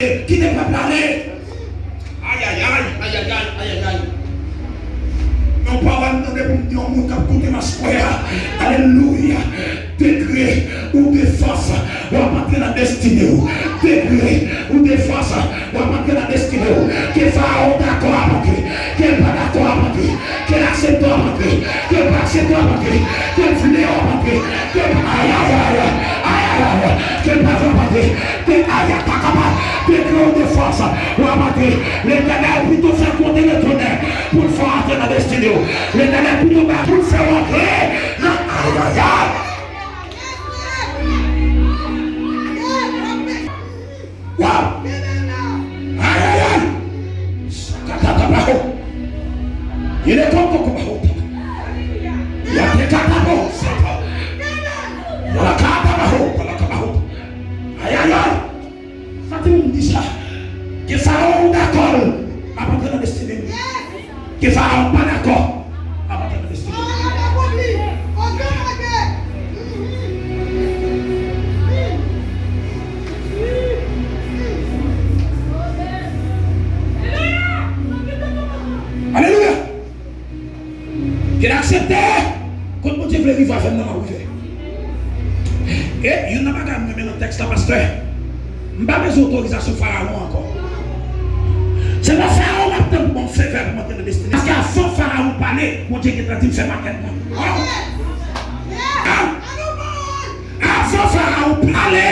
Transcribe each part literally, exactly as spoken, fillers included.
Kite pèp la ale. Ayayay, ayayay, ayayay. Yon pawòl m tande pou m di yon moun k ap koute m aswè a. Alelouya. Degre ou de fòs, w ap antre nan destine w. Degre ou de fòs, w ap antre nan destine w. Ke Farawon dakò ap antre, ke l pa dakò ap antre, ke l aksepte w ap antre, ke l pa aksepte w ap antre, ke l vle w ap antre, ke l pa, ayayay, ayayay, ke l pa vle w ap antre. Te aya kakaba, degre ou de fòs, w ap antre. Letènèl pito fè konte letènèl pou l fè w antre nan destine w. Letènèl pito bay pou l fè w antre nan ayayay. Waw! Ayayay! Sakatatabaho! Yelekokokobahota! Yatekatabaho! Sata! Yalakatabaho! Palakabaho! Ayayay! Sa te moun di sa. Ke Farawon dakò l ap antre nan destine m. Ke Farawon pa dakò l ap antre nan destine m. Alelouya! Ke l aksepte, kot Bondye vle rive avè m nan, m ap rive. E youn nan bagay mwen renmen nan tèks la, pastè, m pa bezwen otorizasyon Farawon ankò. Se pa Farawon m ap tann pou ban m favè pou m antre nan destine. Paske avan Farawon pale, Bondye gentan di m fè makèt mwen. An? Avan Farawon pale,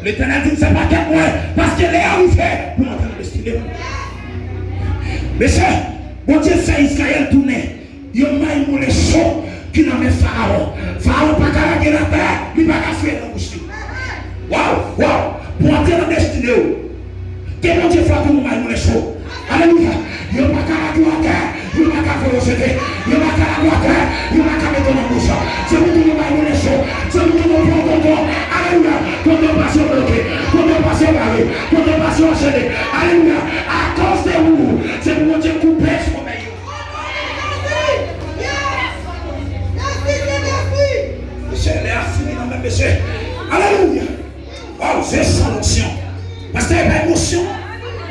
Letènèl di m fè makèt mwen, paske lè a rive pou m antre nan destine m. Mesye, Bondye fè Izrayèl tounen yon may moulen cho ki nan men Farawon. Farawon pa ka lage l atè, li pa ka fouye nan bouch li. Waw, waw, pou antre nan destine w, ke Bondye fè w tounen yon may moulen cho. Alelouya. Yo pa ka lage w atè, yo pa ka voye w jete. Yo pa ka lage w atè, yo pa ka mete w nan bouch. Se pou tounen yon may moulen cho. Se pou tounen yon pon tonton. Alelouya. Kote w pase w bloke. Kote w pase w bare. Kote w pase w anchene. Alelouya. Akoz de ou, se pou Bondye koupe sou obèy yo. Mesye, lè a fini nan men mesye. Alelouya. Waw, je sens l'onction. Pastè, e pa emosyon.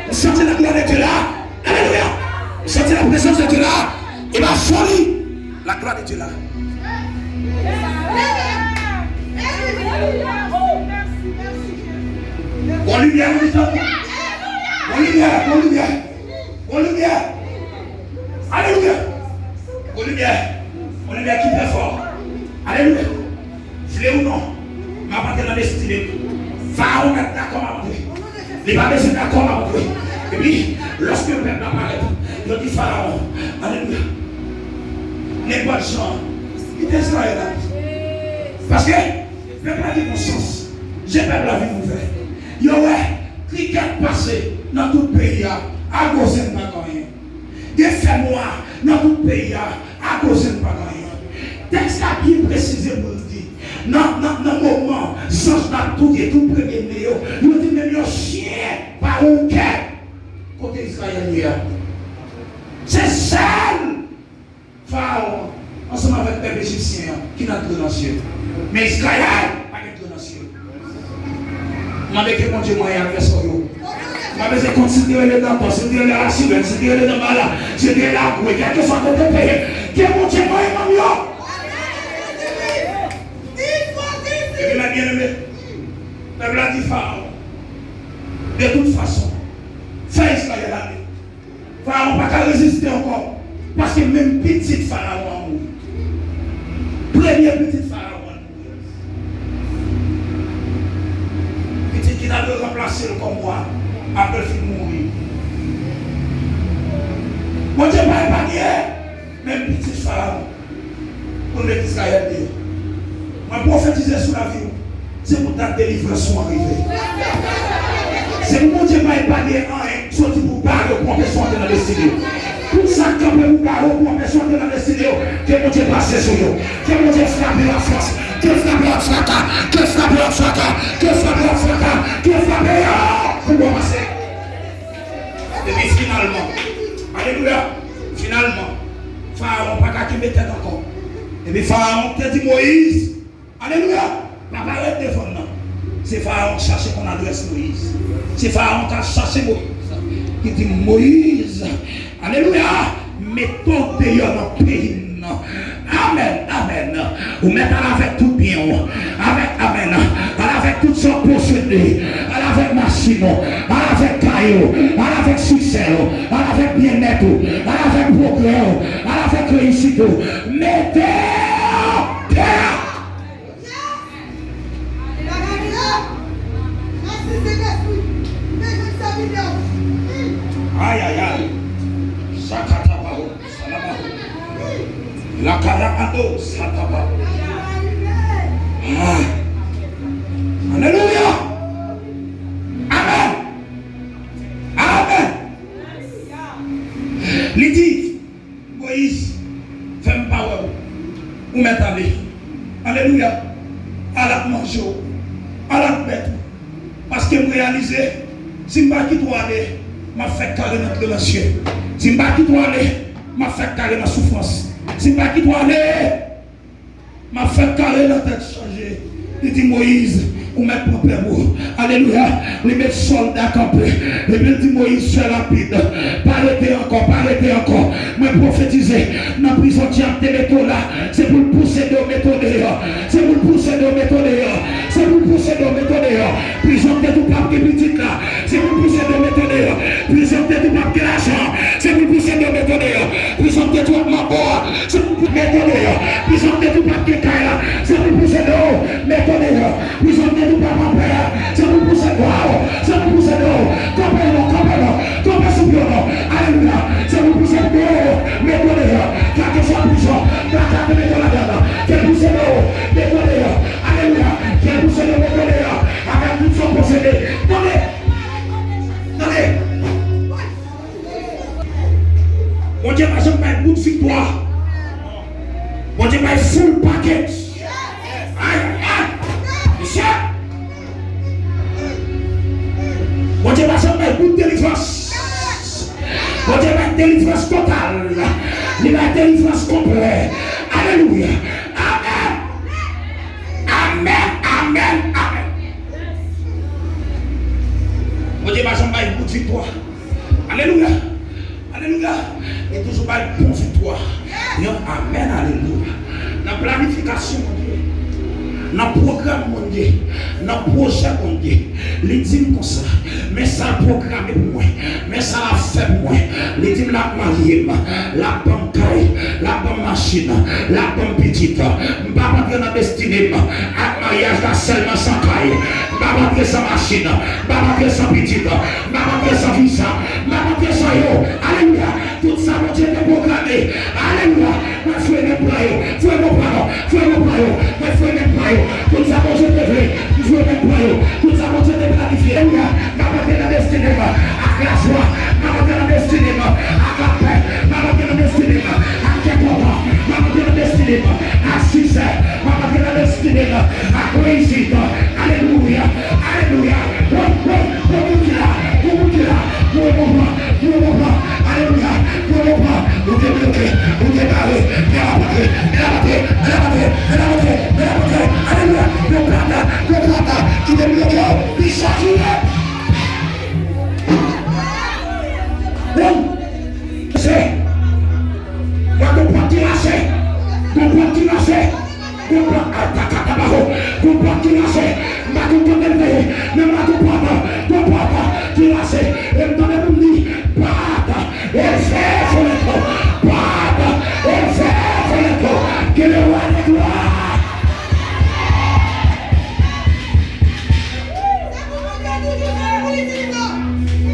Ou santi la glwa de Dye la. Alelouya. Ou santi la prezans de Dye la. E pa foli. La glwa de Dye la. Bon limyè nan mitan nou. Bon limyè, bon limyè. Bon limyè. Alelouya. Bon limyè. Bon limyè ki trè fò. Alelouya. Vle ou non, m ap antre nan destine m. Farawon mèt dakò m ap antre. Li pa bezwen dakò m ap antre. Epi, lòske pèp la parèt, yo di Farawon, alelouya, nenpòt jan, kite Izrayèl ale. Paske pèp la gen konsyans. Je pèp la vin ouvè. Yo wè, Krikèt pase nan tout peyi a, a koze n pa gen anyen. Gen fènwa nan tout peyi a, a koze n pa gen anyen. Tèks la byen presize pou l di, nan, nan, nan moman zanj la touye tou premye ne yo, yo di menm yon chen pa wè yon kè kote Izrayèl ye a. Se sèl Farawon, ansanm avèk pèp ejipsyen an, ki nan gran syèl. Men Izrayèl pa gen gran syèl. Mande ke Bondye manyen advèsè w yo. Ou pa bezwen kont si te rele Dantò, si te rele Alasirèn, si te rele Danbala, si te rele Agwe, kèlkeswa kote w te ye, ke Bondye manyen manm yo. Epi, mè byeneme, pèp la di Farawon, de tout fason, fè Izrayèl ale. Farawon pa ka reziste ankò, paske menm pitit Farawon an mouri. Premye pitit Farawon an mouri. Pitit ki ta dwe ranplase l kòm wa, apre l fin mouri. Bondye pa epanye menm pitit Farawon. Pou l met Izrayèl deyò. Mwen pwofetize sou lavi w. Se pou dat delivrans ou an rive. Se pou Bondye pa epanye anyen, soti pou bare w, pou anpeche w antre nan destine w. Tout sa k kanpe pou bare w, pou anpeche w antre nan destine w, ke Bondye pase sou yo. Ke Bondye frape yo ak fòs. Ke frape yo ak fraka. Ke frape yo ak fraka. Ke frape yo ak fraka. Ke frape yo pou bon pase. Epi finalman, alelouya, finalman, Farawon pa ka kenbe tèt ankò. Epi Farawon te di Moyiz, alelouya, pa parèt devan m nan. Se Farawon k chache konn adrès Moyiz. Se Farawon k al chache Moyiz. Li di, Moyiz, alelouya, mete w deyò nan peyi m nan. Amèn, amèn. Ou mèt al avèk tout byen w. Avèk, amèn. Al avèk tout sa w posede. Al avèk machin ou. Al avèk kay ou. Al avèk siksè ou. Al avèk byennèt ou. Al avèk pwogrè ou. Al avèk reyisit ou. Mete w deyò. Ay, ay, ay. Sakatabaho, salabaho. Lakarabado, satabaho. Ah. Alelouya. Amèn. Amèn. Li di, Moyiz, fè m pa wè w. Ou mèt ale. Alelouya. Al ak manje w. Al ak bèt ou. Paske m reyalize, si m pa kite w ale, m ap fè kare nan treman sye. Si m pa kite w ale, m ap fè kare nan soufrans. Si m pa kite w ale, m ap fè kare nan tèt chaje. Li di Moyiz, ou mèt pran pèm ou. Alelouya. Li met sòlda kanpe. Epi l di Moyiz, fè rapid. Pa rete ankò, pa rete ankò. Mwen pwofetize, nan prizon dyab te mete w la, se pou l posede w mete w deyò. Se pou l posede w mete w deyò. Se pou l posede w mete w deyò. Prizon te di w p ap gen pitit la. Se pou l posede w mete w deyò. Prizon te di w p ap gen lajan. Se pou l posede w mete w deyò. Prizon te di w ap manbo a. Se pou l mete w deyò. Prizon te di w p ap gen kay la. Se pou l posede w mete w deyò. Prizon te di w p ap anpè a. Se pou l posede w. Se pou l posede w. Kanpe non, kanpe non. Kanpe sou pye w non. Alelouya. Se pou l posede w. Mete w deyò. Kake sa prizon. Kake mete w ladan. Ke l posede w. Mete w deyò. Alelouya. Ke l posede w mete w deyò. Avèk tout sa w posede. Tande. Tande. Bondye pa janm bay bout viktwa. Bondye bay full package. Ay, ay, ay. Mesye. Bondye pa janm bay bout delivrans. Bondye bay delivrans total. Li bay delivrans konplè. Alelouya. Amèn. Amèn, amèn, amèn. Bondye pa janm bay bout viktwa. Alelouya. Alelouya. Li toujou bay bon viktwa. Yon amèn, alelouya. Nan planifikasyon Bondye, nan pwogram Bondye, nan pwojè Bondye, li di m konsa, men sa l pwograme pou mwen, men sa l ap fè pou mwen. Li di m l ap marye m, l ap ban m kay, l ap ban m machin, l ap ban m pitit. M p ap antre nan destine m ak maryaj la sèlman san kay. M p ap antre san machin, m p ap antre san pitit, m p ap antre san viza, m p ap antre san yo. Alelouya. Tout sa Bondye te pwograme. Alelouya. Mwen fwe men plan yo. Fwe men plan yo. Fwe men plan yo. Mwen fwe men plan yo. Tout sa Bondye te vle. M fwe men plan yo. Tout sa Bondye te planifye. Alelouya. M ap antre nan destine m ak lajwa. M ap antre nan destine m ak lapè. M ap antre nan destine m ak kè kontan. M ap antre nan destine m ak siksè. M ap antre nan destine m ak reyisit. Alelouya. Alelouya. Woy, woy, woy, moun ki la, woy, moun ki la, woy, moun pran, woy, moun pran. Alelouya. Woy, moun pran. Ou te bloke, ou te bare. Men l ap antre, men l ap antre, men l ap antre, men l ap antre, men l ap antre. Alelouya. Yon pòt, yon pòt ki te bloke w, li chavire. Woy. Se. Mwen gon pòt ki mache. Gon pòt ki mache. Gon pòt, atakatabaho. Gon pòt ki mache. M pa konn kote l te ye. Men m wè gon pòt, gon pòt ki mache. E m tande moun di, pòt, e fè fenèt yo. Pòt, e fè fenèt yo. Ke le wa de glwa.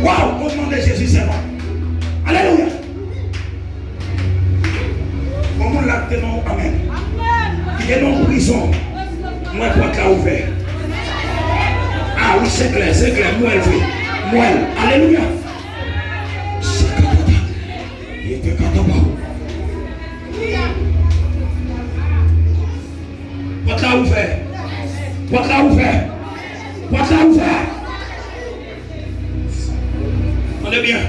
Waw, o non de Jezi, Senyè. Alelouya. Bon, moun la ki te nan, amèn. Ki te nan prizon. M wè pòt la ouvè. A wi, se klè, se klè. M wè l vre. M wè l. Alelouya. Sakatata. Yete kataba. Pòt la ouvè. Pòt la ouvè. Pòt la ouvè. Tande byen.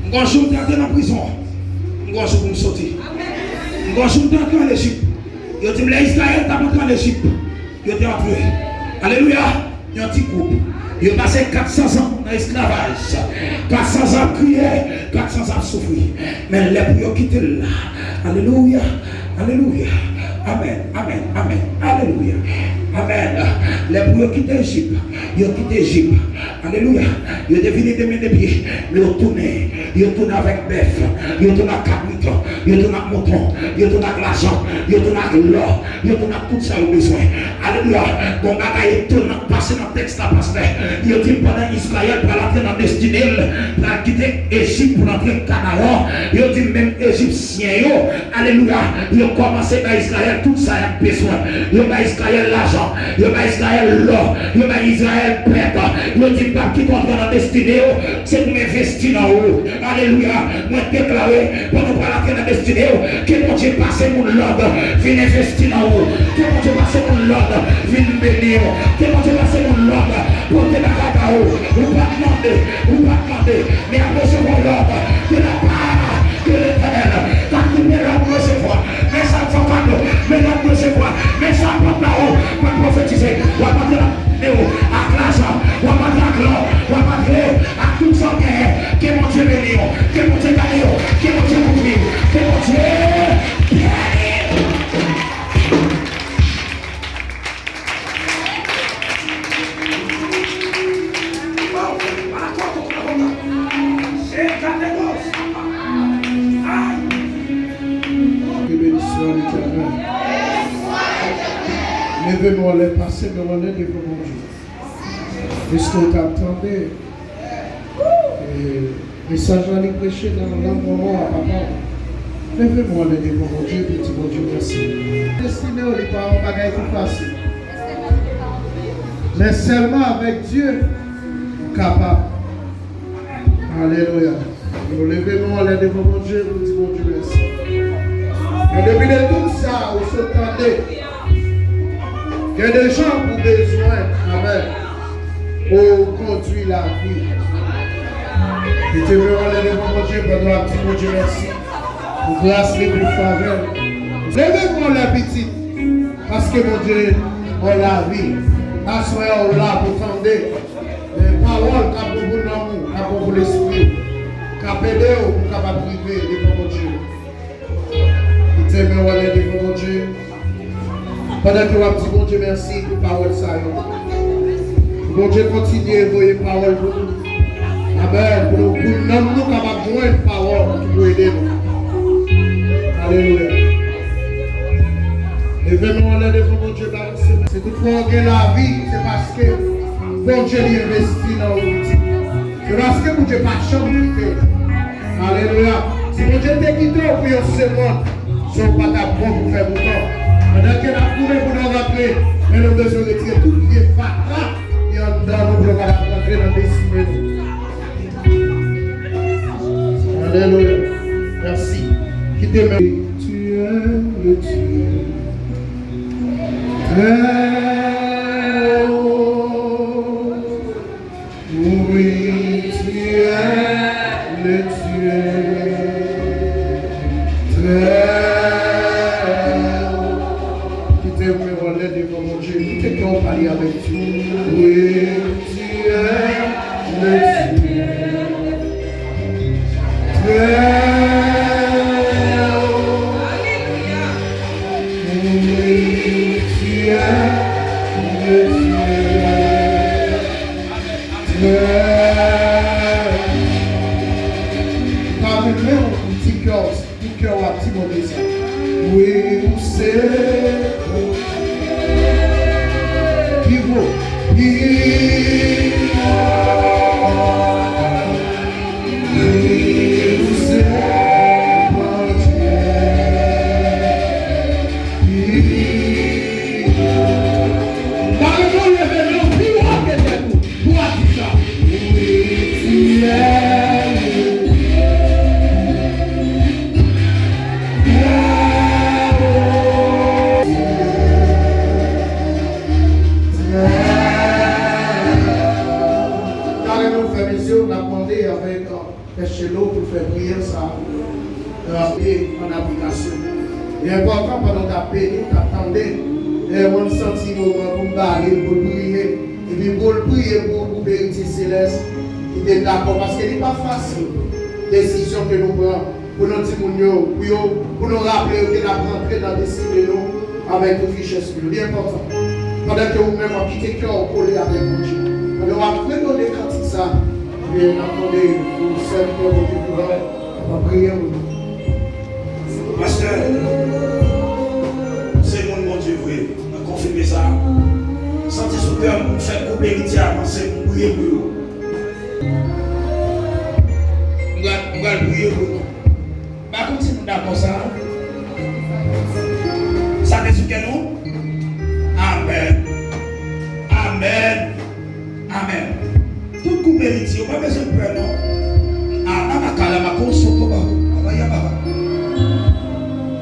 M gon jou m te antre nan prizon. M gon jou pou m soti. M gon jou m te antre ann Ejip. Yo di m lè Izrayèl t ap antre ann Ejip, yo te antre. Alelouya. Yon ti gwoup. Yo pase kat san zan nan esklavaj. Kat san zan ap kriye, kat san zan ap soufri. Men lè pou yo kite l la. Alelouya, alelouya. Amèn, amèn, amèn. Alelouya. Amèn. Lè pou yo kite Ejip, yo kite Ejip. Alelouya. Yo te vini de men de pye, men yo tounen. Yo tounen avèk bèf, yo tounen ak kabrit, yo tounen ak mouton, yo tounen ak lajan, yo tounen ak lò, yo tounen ak tout sa yo bezwen. Alelouya. Gon bagay etonan k pase nan tèks la, pastè. Yo di m pandan Izrayèl pral antre nan destine l, pral kite Ejip pou l antre Kanaran, yo di m menm Ejipsyen yo, alelouya, yo kòmanse bay Izrayèl tout sa y ap bezwen. Yo bay Izrayèl lajan, yo bay Izrayèl lò, yo bay Izrayèl bèt. Yo di m p ap kite w antre nan destine yo, se pou m envesti nan ou. Alelouya. Mwen deklare, pandan w pral antre nan destine w, ke Bondye pase moun lòd vin envesti nan ou. Ke Bondye pase moun lòd vin beni w. Ke Bondye pase moun lòd pote bagay ba ou. Ou pa t mande, ou pa t mande, men ap resevwa lòd de la part de Letènèl. Gade koupe lòd ou resevwa. Men sa m fè kado, men lòd ou resevwa. Men sa m pòt ba ou, mwen pwofetize. W ap antre nan men w ak lajan, w ap antre ak lò, w ap antre ak tout sa w genyen. Ke Bondye beni w, ke Bondye gade w, ke Bondye kouvri w, ke Bondye beni w. Ke benisyon Letènèl. Leve nou anlè, pase nou anlè devan Bondye. Èske w t ap tande, e, mesaj la li preche nan lang manman w a, papa w? Leve nou anlè devan Bondye pou di Bondye mèsi. Destine w, li pa yon bagay ki fasil. Men sèlman avèk Dye, ou kapab. Alelouya. Nou leve nou anlè devan Bondye pou di Bondye mèsi. An depi de tout sa, ou sot tande. Gen de jan pou bezwen, amèn, ou kondui lavi. Kite nou anlè devan Bondye pandan w ap di Bondye mèsi pou gras li, pou favè l. Leve nou anlè, pitit, paske Bondye ba w lavi. Aswè a, w la pou tande. Men pawòl k ap bon pou nanm ou, k ap bon pou lespri w, k ap ede w pou w kapab rive devan Bondye. Kite men w ale devan Bondye. Pandan ke w ap di Bondye mèsi pou pawòl sa yo, Bondye kontinye voye pawòl pou nou. Amèn. Pou nou, pou nanm nou kapab jwenn pawòl ki pou ede nou. Alelouya. Leve men w ale devan Bondye. Se, se toutfwa w gen lavi, se paske Bondye li envesti nan ou, pitit. Se paske Bondye pa janm kite w. Alelouya. Si Bondye te kite w pou yon segonn, sa w pa t ap bon pou fè bouton. Pandan ke n ap goumen pou nou rantre, men nou bezwen retire tout vye fatra ki anndan nou pou nou kapab rantre nan destine nou. Alelouya. Mèsi. Kite men. Tu es le Dieu très haut. Oui, tu es le Dieu très haut. Kite men w anlè devan Bondye. Kite kè w pale avèk Dye. Oui. Tu es le Dieu très haut. Oui, tu es le Dieu très haut. Pa vle menm ti kè w. Pou kè w ap di Bondye sa. Wi, ou se pi wo. Pi wo. Wi, ou se Bondye. Pi wo. Mande nou leve men w pi wo ke tèt ou. Pou w ap di sa. Wi, ti yè, yè, yè, o. Talè nou fèmen zye w, n ap mande avèk, euh, Pè Chelo pou l fè priyè sa a, euh, e an aplikasyon. Li enpòtan pandan w t ap beni, w t ap tande, e mwen m santi moman pou m ba li l, pou l priye. E Li pou l priye pou, pou koup eritye selès ki te dakò, paske li pa fasil desizyon ke nou pran pou nou timoun yo, pou yo, pou nou raple yo ke n ap rantre nan destine nou avèk riches nou yo. Li enpòtan. Pandan ke ou menm w ap kite kè w kole avèk Bondye, pandan w ap fredone kantik sa, ebyen, n ap tande pou sèvitè Bondye pran, w ap priye pou nou. Pastè, se moun Bondye vre. Mwen konfime sa. Santi sou kè m, m fè koup eritye avanse, m priye pou yo. M pral, m pral priye pou nou. M pa konn si nou dakò sa. Sa te sou kè nou? Amèn. Amèn. Amèn. Tout koup eritye, ou pa bezwen pè non. Anamakalamakosotobaro. Abayababa.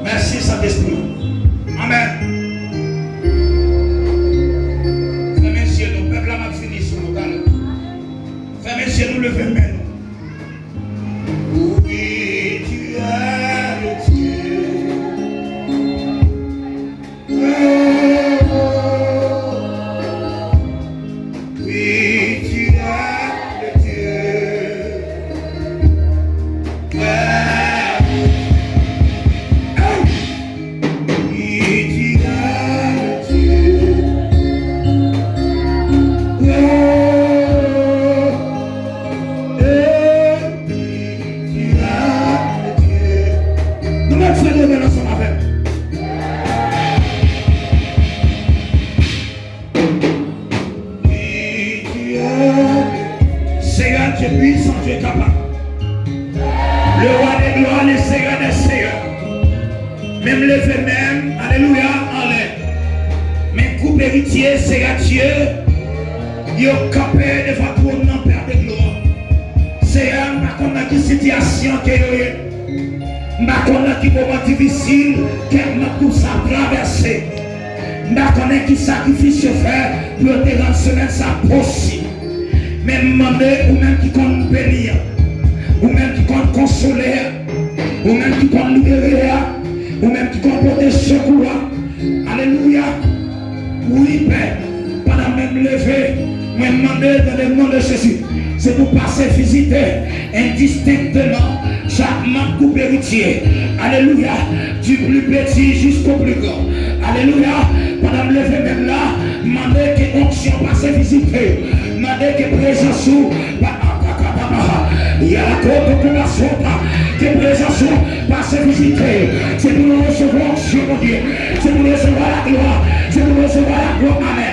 Mèsi, Sentespri. Amèn. Fèmen je nou. Pèp la, m ap fini sou nou talè. Fèmen je nou, leve men nou. Oui, tu es le Dieu. Oui, tu es le Dieu. Hey! Oui, tu es le Dieu. Hey! Hey! Tu es le Dieu. Nou mèt fè de men ansanm avè m. Seyè Dye pwisan, Dye kapab. Le roi des gloires, le Seigneur des seigneurs. Men m leve men m, alelouya, anlè. Men koup eritye, Seyè Dye, yo kanpe devan twòn nan, Pè de glwa. Seyè, m pa konn nan ki sitiyasyon ke yo ye. M pa konn nan ki moman difisil kèk manm gwoup sa ap travèse. M pa konnen ki sakrifis yo fè pou yo te rann semèn sa posib. Men m mande ou menm ki konn beni an, ou menm ki konn konsole an, ou menm ki konn libere an, ou menm ki konn pote sekou an. Alelouya. Wi, Pè, pandan men m leve, mwen mande dans le nom de Jésus, se pou pase vizite endistenkteman chak manm gwoup eritye. Alelouya. Du plus petit jusqu'au plus grand. Alelouya. Pandan m leve men m la, mande ke onksyon pase vizite. Mande ke prezans ou pa Yakotokomasota, ke prezans ou pase vizite. Se pou nou resevwa onksyon Bondye. Se pou nou resevwa laglwa. Se pou nou resevwa laglwa. Amèn.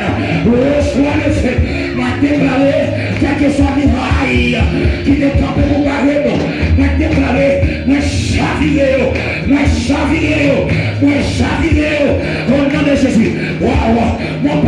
Resevwa le feu. Mwen deklare, kèlkeswa miray ki te kanpe pou bare nou, mwen deklare, mwen chavire yo. Mwen chavire yo. Mwen chavire yo. O non de Jezi. Waw. Mwen